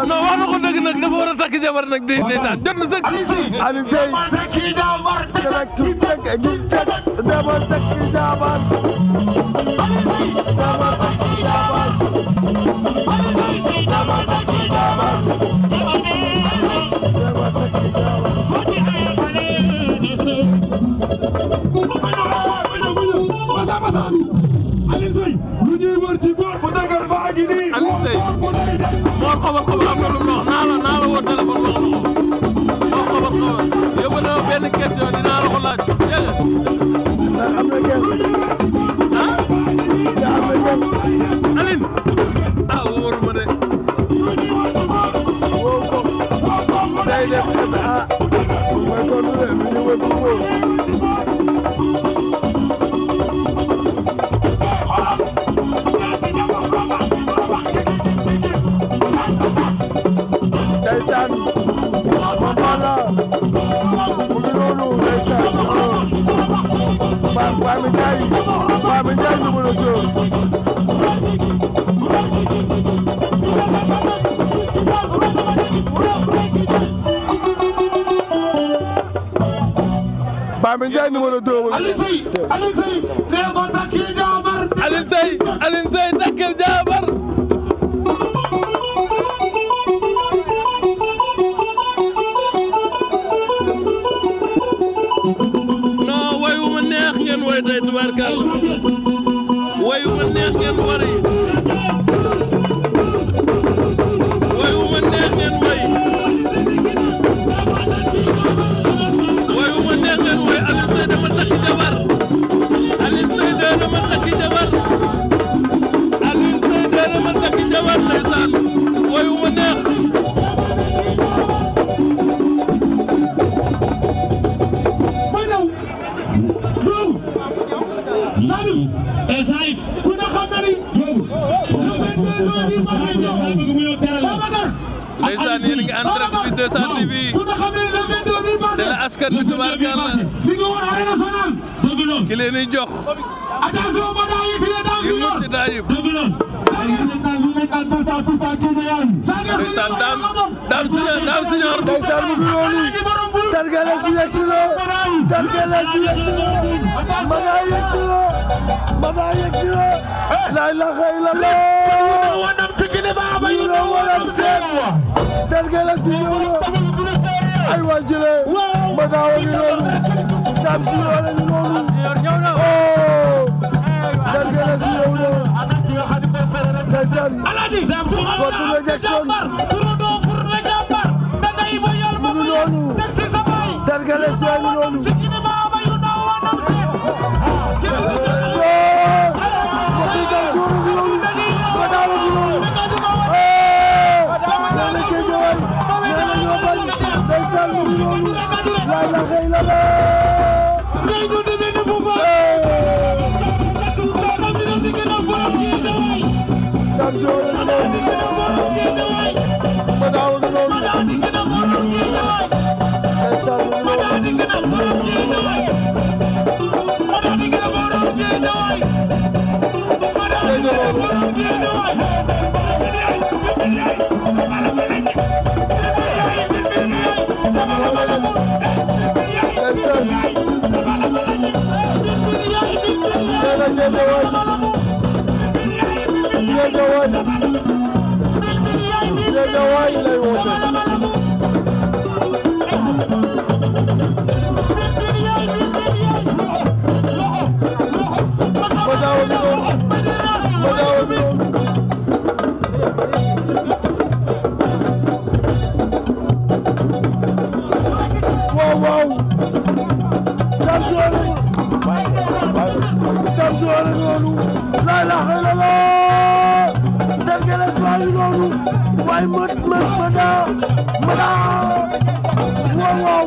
non wax na ko dëgg nag dafa war a takk jabar nag di ndeysaan jot na sëkk. Alioune Seye keroog ki fekk ñu fekk dama takk jabar Alioune Seye lu ñuy wër ci góor bu dëgër baa ngi nii. Alioune Seye moo xabar am na lu mu wax naa la woo téléphone wax la ko moo xabar yóbbu na benn question dinaa la ko laaj dégg nga. am na kenn ah. am na kenn Alioune. ah wóoruma de. woo ko day def ah mooy kon lu ñu wër bu wóor. Ndeysaan Mambala mu ngi noonu ndeysaan Baami Ndiaye numéro 2 Baami Ndiaye numéro 2 Alioune Seye nee ko takkil jabar. Alioune Seye takkil jabar. way tey tubaarkàlla way wu ma neex ngeen wari way wu ma neex ngeen way way wu ma neex ngeen way Alioune Seye dama takki jabar Alioune Seye dama takki jabar Alioune Seye dama takki jabar ndeysaan way wu ma neex Salif ku ne xam na ni ndeysaan yéen a ngi en direct ci 200 TV te la askan bi tubaarkàlla ki leen di jox yi mu ci daayib ndeysaan daam siñoor ndeysaan mu ngi noonu Targalas bi yegg si na Targalas bi yegg si na Maga yegg si na Maga yegg si na la ilaha illallah ñu ne waram seet Targalas bi ñëw na ay waa jële Maga wa ngi noonu daam siñoor a ngi noonu oh Targalas bi ñëw na ndeysaan Fortuna Jackson mu ngi noonu Targalas bi ngi noonu Wow, wow.